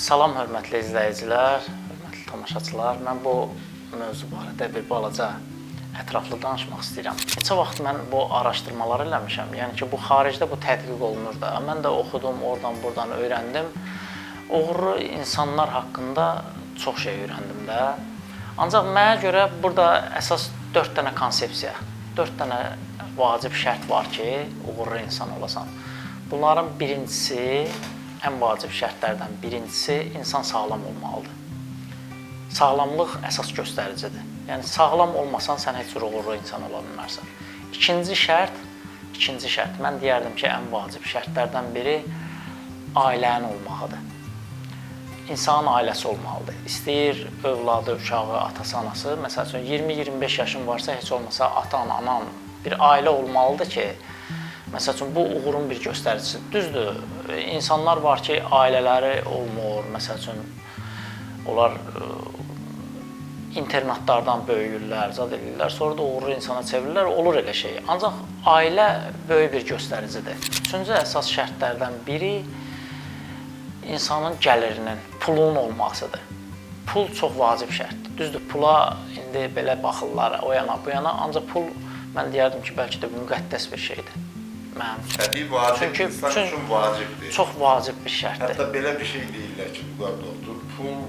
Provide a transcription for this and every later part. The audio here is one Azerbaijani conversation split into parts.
Salam hörmətli izləyicilər, hörmətli tamaşaçılar. Mən bu mövzu barədə bir balaca ətraflı danışmaq istəyirəm. Neçə vaxt mən bu araşdırmaları eləmişəm. Yəni ki, bu xaricdə bu tədqiq olunur da. Mən də oxudum, oradan buradan öyrəndim. Uğurlu insanlar haqqında çox şey öyrəndim də. Ancaq mənə görə burada əsas 4 dənə konsepsiya, 4 dənə vacib şərt var ki, uğurlu insan olasan. Bunların birincisi, ən vacib şərtlərdən birincisi insan sağlam olmalıdır. Sağlamlıq əsas göstəricidir. Yəni sağlam olmasan sən heç cür uğurlu insan ola bilməzsən. İkinci şərt, mən deyərdim ki, ən vacib şərtlərdən biri ailənin olmağıdır. İnsanın ailəsi olmalıdır. İstəyir övladı, uşağı, atası, anası. Məsəl üçün 20-25 yaşın varsa heç olmasa atan, anan bir ailə olmalıdır ki, məsəl üçün bu uğurun bir göstəricisidir. Düzdür, insanlar var ki, ailələri olmur. Məsəl üçün onlar internatlardan böyüyürlər, zad eləyirlər, sonra da uğurlu insana çevrilirlər, olur elə şey. Ancaq ailə böyük bir göstəricidir. Üçüncü əsas şərtlərdən biri insanın gəlirinin, pulun olmasıdır. Pul çox vacib şərtdir. Düzdür, pula indi belə baxırlar, o yana, bu yana, ancaq pul, mən deyərdim ki, bəlkə də müqəddəs bir şeydir. Mənim üçün. Təbii vacib, çünki, insan üçün vacibdir. Çox vacib bir şərtdir. Hətta belə bir şey deyirlər ki, Vüqar doktor, pul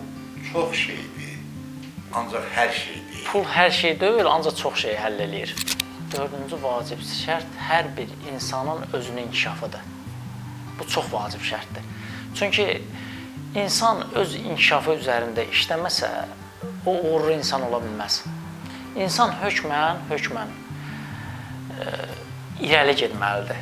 çox şeydir, ancaq hər şey deyil. Pul hər şey deyil, ancaq çox şeyi həll eləyir. Dördüncü vacib şərt hər bir insanın özünün inkişafıdır. Bu çox vacib şərtdir. Çünki insan öz inkişafı üzərində işləməsə, o uğurlu insan ola bilməz. İnsan hökmən irəli getməlidir.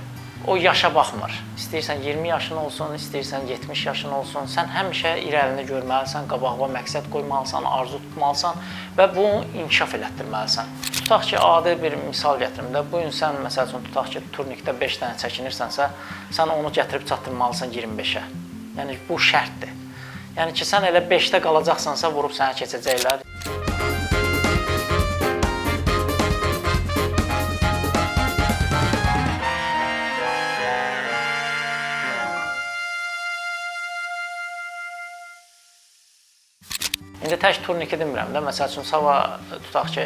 O yaşa baxmır. İstəyirsən 20 yaşın olsun, istəyirsən 70 yaşın olsun, sən həmişə irəlini görməlisən, qabağına məqsəd qoymalısan, arzu tutmalısan və bunu inkişaf elətdirməlisən. Tutaq ki, adi bir misal gətirim də, bu gün sən məsəl üçün tutaq ki, turnikdə 5 dənə çəkinirsənsə, sən onu gətirib çatdırmalısan 25-ə. Yəni bu şərtdir. Yəni ki, sən elə 5-də qalacaqsansa, vurub sənə keçəcəklər. İndi tək turniki demirəm də, məsəl üçün, sabah tutaq ki,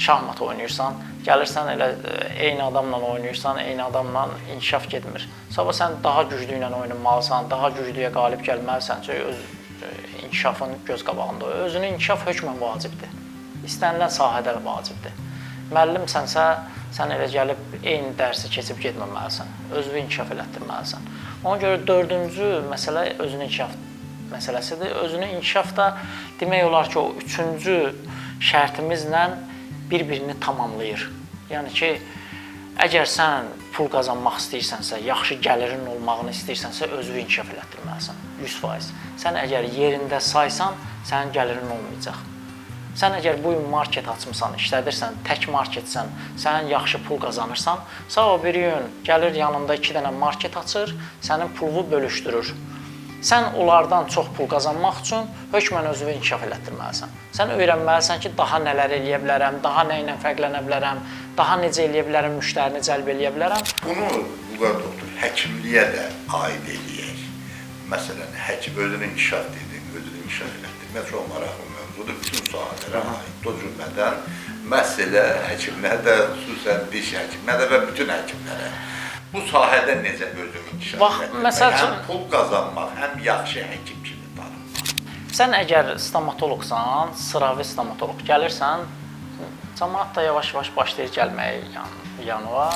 şahmat oynayırsan, gəlirsən elə eyni adamla oynayırsan, eyni adamla inkişaf getmir. Sabah sən daha güclü ilə oynamalısan, daha güclüyə qalib gəlməlisən, çünki öz inkişafın göz qabağında. Özünün inkişaf hökmən vacibdir. İstənilən sahədə vacibdir. Müəllimsənsə, sən elə gəlib eyni dərsi keçib getməməlisən, özünü inkişaf elətdirməlisən. Ona görə dördüncü məsələ özünün inkişaf məsələsidir. Özünü inkişaf da demək olar ki, o üçüncü şərtimizlə bir-birini tamamlayır. Yəni ki, əgər sən pul qazanmaq istəyirsənsə, yaxşı gəlirin olmağını istəyirsənsə, özünü inkişaf elətdirməlisən, 100%. Sən əgər yerində saysan, sənin gəlirin olmayacaq. Sən əgər bu gün market açmısan, işlədirsən, tək marketsən, sənin yaxşı pul qazanırsan, sabah bir gün gəlir yanında 2 dənə market açır, sənin pulunu bölüşdürür. Sən onlardan çox pul qazanmaq üçün hökmən özünü inkişaf elətdirməlisən. Sən öyrənməlisən ki, daha nələr eləyə bilərəm, daha nə ilə fərqlənə bilərəm, daha necə eləyə bilərəm, müştərini cəlb eləyə bilərəm. Bunu Vüqar doktor həkimliyə də aid eləyək. Məsələn, həkim özünü inkişaf dedin, özünü inkişaf elətdirmək çox maraqlı mövzudur. Bütün sahələrə aid, o cümlədən məhz elə həkimlərə də, xüsusən diş həkimlərə və bütün həkimlərə. Bu sahədə necə özünü inkişaf etdirmək, həm pul qazanmaq, həm yaxşı həkim kimi tanınmaq. Sən əgər stomatoloqsan, sıravi stomatoloq gəlirsən, camaat da yavaş-yavaş başlayır gəlməyə yanıva.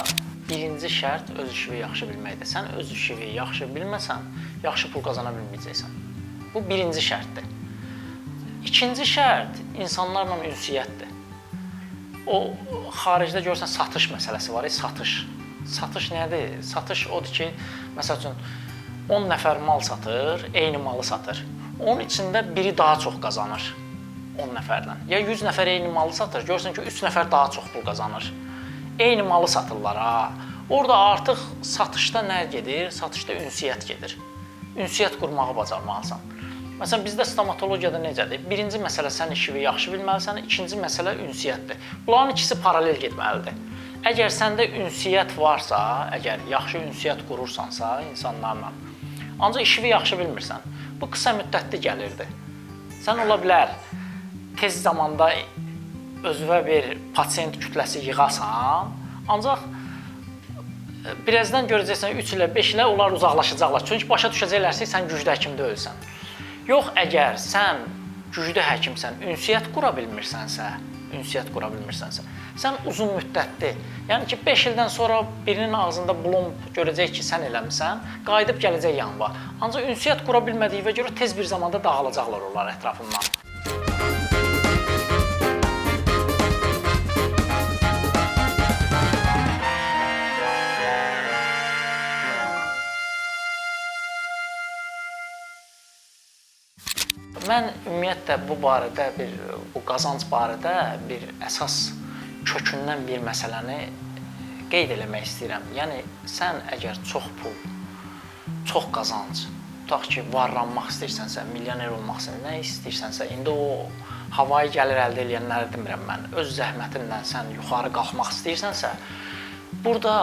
Birinci şərt öz işini yaxşı bilməkdir. Sən öz işini yaxşı bilməsən, yaxşı pul qazana bilməyəcəksən. Bu birinci şərtdir. İkinci şərt insanlarla ünsiyyətdir. O xaricdə görürsən satış məsələsi var, satış. Satış nədir? Satış odur ki, məsəl üçün 10 nəfər mal satır, eyni malı satır. Onun içində biri daha çox qazanır 10 nəfərdən. Ya 100 nəfər eyni malı satır, görürsən ki, 3 nəfər daha çox pul qazanır. Eyni malı satırlar ha. Orada artıq satışda nə gedir? Satışda ünsiyyət gedir. Ünsiyyət qurmağı bacarmalısan. Məsələn, bizdə stomatologiyada necədir? Birinci məsələ sən işini yaxşı bilməlisən, ikinci məsələ ünsiyyətdir. Bunların ikisi paralel getməlidir. Əgər səndə ünsiyyət varsa, əgər yaxşı ünsiyyət qurursansa insanlarla, ancaq işini yaxşı bilmirsən. Bu qısa müddətli gəlirdi. Sən ola bilər tez zamanda özünə bir pasiyent kütləsi yığasan, ancaq birazdan görəcəksən 3 ilə, 5 ilə onlar uzaqlaşacaqlar. Çünki başa düşəcəklər ki, sən güclü həkim deyilsən. Yox, əgər sən güclü həkimsən, ünsiyyət qura bilmirsənsə, sən uzun müddətli, yəni ki, 5 ildən sonra birinin ağzında blomb görəcək ki, sən eləmisən, qayıdıb gələcək yanına. Ancaq ünsiyyət qura bilmədiyinə görə tez bir zamanda dağılacaqlar onlar ətrafından. Mən ümumiyyətlə bu barədə bu qazanc barədə bir əsas kökündən bir məsələni qeyd eləmək istəyirəm. Yəni sən əgər çox pul, çox qazanc, tutaq ki, varlanmaq istəyirsənsə, milyoner olmaq istəyirsən, nə istəyirsənsə, indi o havayı gəlir əldə eləyənləri demirəm mən. Öz zəhmətinlə sən yuxarı qalxmaq istəyirsənsə, burada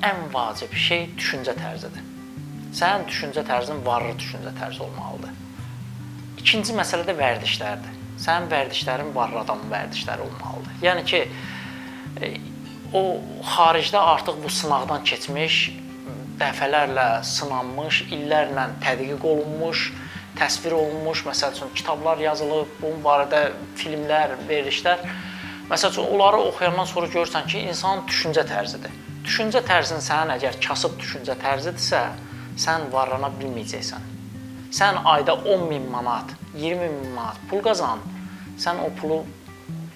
ən vacib şey düşüncə tərzidir. Sənin düşüncə tərzin varlı düşüncə tərzi olmalıdır. İkinci məsələ də vərdişlərdir. Sənin vərdişlərin varlı adamın vərdişləri olmalıdır. Yəni ki, o xaricdə artıq bu sınaqdan keçmiş, dəfələrlə sınanmış, illərlə tədqiq olunmuş, təsvir olunmuş, məsəl üçün kitablar yazılıb, bunun barədə filmlər, verilişlər. Məsəl üçün, onları oxuyandan sonra görürsən ki, insanın düşüncə tərzidir. Düşüncə tərzin sənin əgər kasıb düşüncə tərzidirsə, sən varlana bilməyəcəksən. Sən ayda 10 min manat, 20 min manat pul qazan, sən o pulu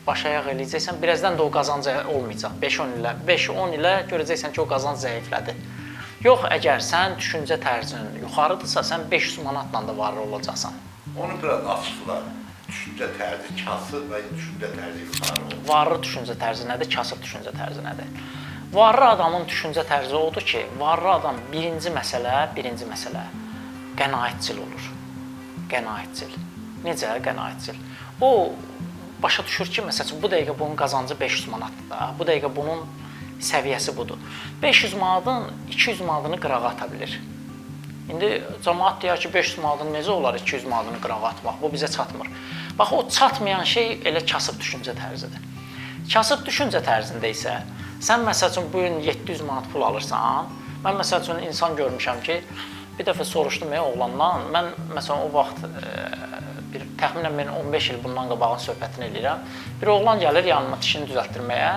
başayaq eləyəcəksən, birazdan da o qazanc olmayacaq. 5-10 ilə görəcəksən ki, o qazanc zəiflədi. Yox, əgər sən düşüncə tərzin yuxarıdırsa, sən 500 manatla da varlı olacaqsan. Onu biraz açıqla. Düşüncə tərzi kasıb və düşüncə tərzi yuxarı olur. Varlı düşüncə tərzi nədir, kasıb düşüncə tərzi nədir? Varlı adamın düşüncə tərzi odur ki, varlı adam birinci məsələ qənaətçil olur. Qənaətçil. Necə qənaətçil? O başa düşür ki, məsəl üçün, bu dəqiqə bunun qazancı 500 manatdır da, bu dəqiqə bunun səviyyəsi budur. 500 manatın 200 manatını qırağa ata bilir. İndi cəmaət deyər ki, 500 manatın necə olar 200 manatını qırağa atmaq? Bu bizə çatmır. Bax, o çatmayan şey elə kasıb düşüncə tərzidir. Kasıb düşüncə tərzində isə sən məsəl üçün bu gün 700 manat pul alırsan. Mən məsəl üçün insan görmüşəm ki, bir dəfə soruşdum oğlandan, mən məsələn o vaxt bir təxminən mən 15 il bundan qabağın söhbətini eləyirəm. Bir oğlan gəlir yanıma dişini düzəltdirməyə,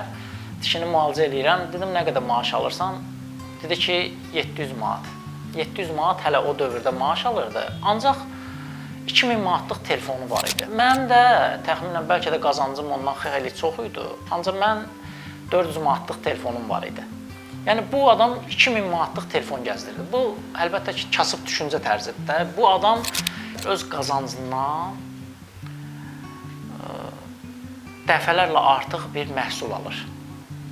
dişini müalicə eləyirəm. Dedim, nə qədər maaş alırsan? Dedi ki, 700 manat. 700 manat hələ o dövrdə maaş alırdı. Ancaq 2000 manatlıq telefonu var idi. Mənim də təxminən bəlkə də qazancım ondan xeyli çox idi. Ancaq mən 400 manatlıq telefonum var idi. Yəni bu adam 2000 manatlıq telefon gəzdirirdi. Bu əlbəttə ki, kasıb düşüncə tərzidir də. Bu adam öz qazancından dəfələrlə artıq bir məhsul alır.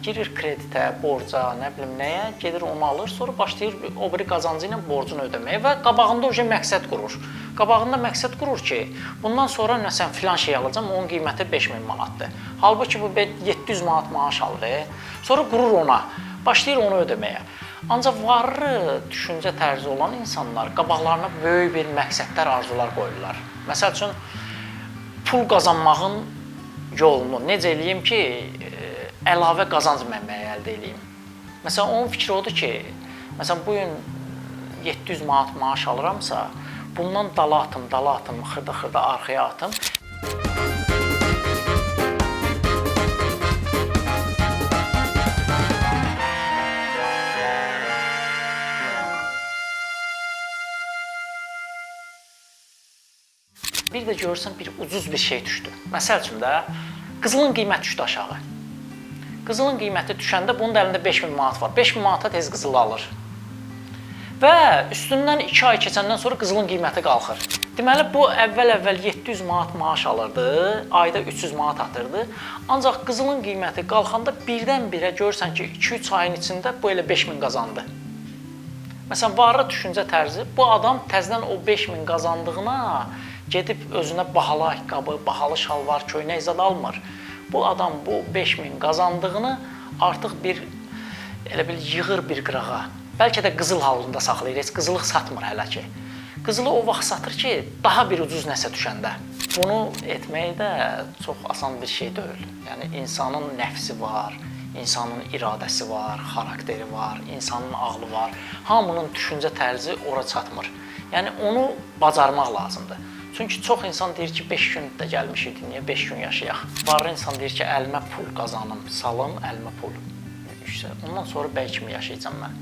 Girir kreditə, borca, nə bilim nəyə, gedir onu alır, sonra başlayır o biri qazancı ilə borcunu ödəməyə və qabağında o məqsəd qurur. Qabağında məqsəd qurur ki, bundan sonra məsələn filan şey alacam, onun qiyməti 5000 manatdır. Halbuki bu 700 manat maaş alır. Sonra qurur ona. Başlayır onu ödəməyə. Ancaq varlı düşüncə tərzi olan insanlar qabaqlarına böyük bir məqsədlər, arzular qoyurlar. Məsəl üçün, pul qazanmağın yolunu necə eləyim ki, əlavə qazanc mənbəyi əldə eləyim. Məsələn, onun fikri odur ki, məsələn, bu gün 700 manat maaş alıramsa, bundan dala atım, xırda-xırda arxaya atım. Bir də görürsən, bir ucuz bir şey düşdü. Məsəl üçün də, qızılın qiyməti düşdü aşağı. Qızılın qiyməti düşəndə bunun da əlində 5000 manat var. 5000 manata tez qızılı alır. Və üstündən 2 ay keçəndən sonra qızılın qiyməti qalxır. Deməli, bu əvvəl-əvvəl 700 manat maaş alırdı, ayda 300 manat atırdı. Ancaq qızılın qiyməti qalxanda birdən-birə görürsən ki, 2-3 ayın içində bu elə 5000 qazandı. Məsələn, varlı düşüncə tərzi, bu adam təzədən o 5000 qazandığına gedib özünə bahalı ayaqqabı, bahalı şalvar, köynək zad almır. Bu adam bu 5000 qazandığını artıq bir elə bil yığır bir qırağa. Bəlkə də qızıl halında saxlayır, heç qızılıq satmır hələ ki. Qızılı o vaxt satır ki, daha bir ucuz nəsə düşəndə. Bunu etmək də çox asan bir şey deyil. Yəni insanın nəfsi var, insanın iradəsi var, xarakteri var, insanın ağlı var. Hamının düşüncə tərzi ora çatmır. Yəni onu bacarmaq lazımdır. Çünki çox insan deyir ki, 5 gün də gəlmişik dünyaya, 5 gün yaşayaq. Varlı insan deyir ki, əlimə pul qazanım, salım əlimə pul. Ondan sonra bəy kimi yaşayacağam mən.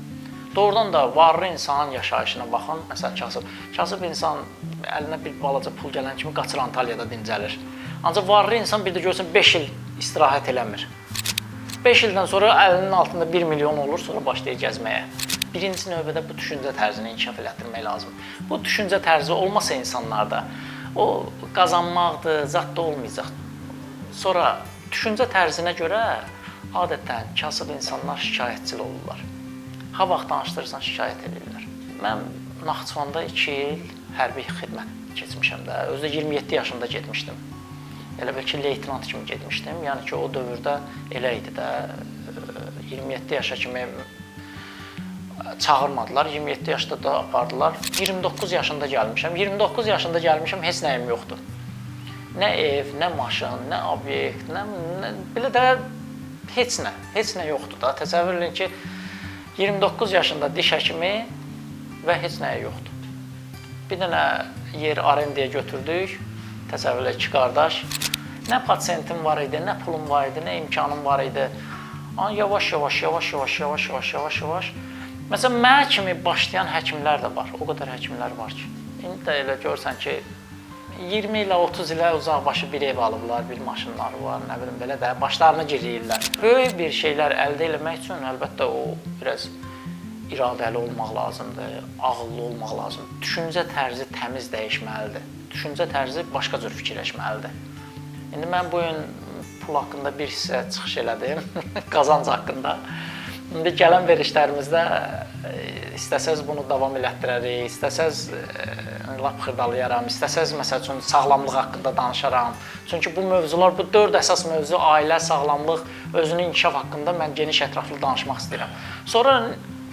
Doğrudan da varlı insanın yaşayışına baxın, məsələn kasıb. Kasıb insan əlinə bir balaca pul gələn kimi qaçır Antalyada dincəlir. Ancaq varlı insan bir də görürsən 5 il istirahət eləmir. 5 ildən sonra əlinin altında 1 milyon olur, sonra başlayır gəzməyə. Birinci növbədə bu düşüncə tərzini inkişaf elətdirmək lazımdır. Bu düşüncə tərzi olmasa insanlarda o qazanmaqdır, zat da olmayacaq. Sonra düşüncə tərzinə görə adətən kasıb insanlar şikayətçil olurlar. Ha vaxt danışdırırsan şikayət edirlər. Mən Naxçıvanda 2 il hərbi xidmət keçmişəm də. Özü də 27 yaşında getmişdim. Elə bil ki, leytenant kimi getmişdim. Yəni ki, o dövrdə elə idi də 27 yaşa kimi çağırmadılar. 27 yaşda da apardılar. 29 yaşında gəlmişəm. 29 yaşında gəlmişəm, heç nəyim yoxdur. Nə ev, nə maşın, nə obyekt, nə belə də heç nə, heç nə yoxdur da. Təsəvvür edin ki, 29 yaşında diş həkimi və heç nəyi yoxdur. Bir dənə yer arendaya götürdük. Təsəvvür edin, 2 qardaş. Nə pasientim var idi, nə pulum var idi, nə imkanım var idi. Amma yavaş yavaş, yavaş yavaş, yavaş yavaş, yavaş yavaş. Məsələn, mənə kimi başlayan həkimlər də var. O qədər həkimlər var ki. İndi də elə görürsən ki, 20 ilə 30 ilə uzaq başı bir ev alıblar, bir maşınları var, nə bilim belə də başlarını girəyirlər. Böyük bir şeylər əldə eləmək üçün əlbəttə o biraz iradəli olmaq lazımdır, ağıllı olmaq lazımdır. Düşüncə tərzi təmiz dəyişməlidir. Düşüncə tərzi başqa cür fikirləşməlidir. İndi mən bu gün pul haqqında bir hissə çıxış elədim, qazanc haqqında. İndi gələn verilişlərimizdə istəsəz bunu davam elətdirərik, istəsəz lap xırdalayaram, istəsəz məsəl üçün sağlamlıq haqqında danışaram. Çünki bu mövzular, bu 4 əsas mövzu ailə, sağlamlıq, özünün inkişaf haqqında mən geniş ətraflı danışmaq istəyirəm. Sonra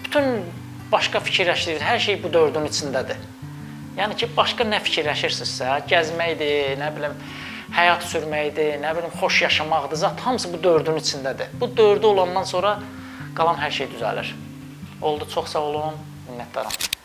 bütün başqa fikirləşdirir, hər şey bu 4-ün içindədir. Yəni ki, başqa nə fikirləşirsinizsə, gəzməkdir, nə bilim, həyat sürməkdir, nə bilim, xoş yaşamaqdır, zat hamısı bu 4-ün içindədir. Bu 4-ü olandan sonra qalan hər şey düzəlir. Oldu, çox sağ olun, minnətdaram.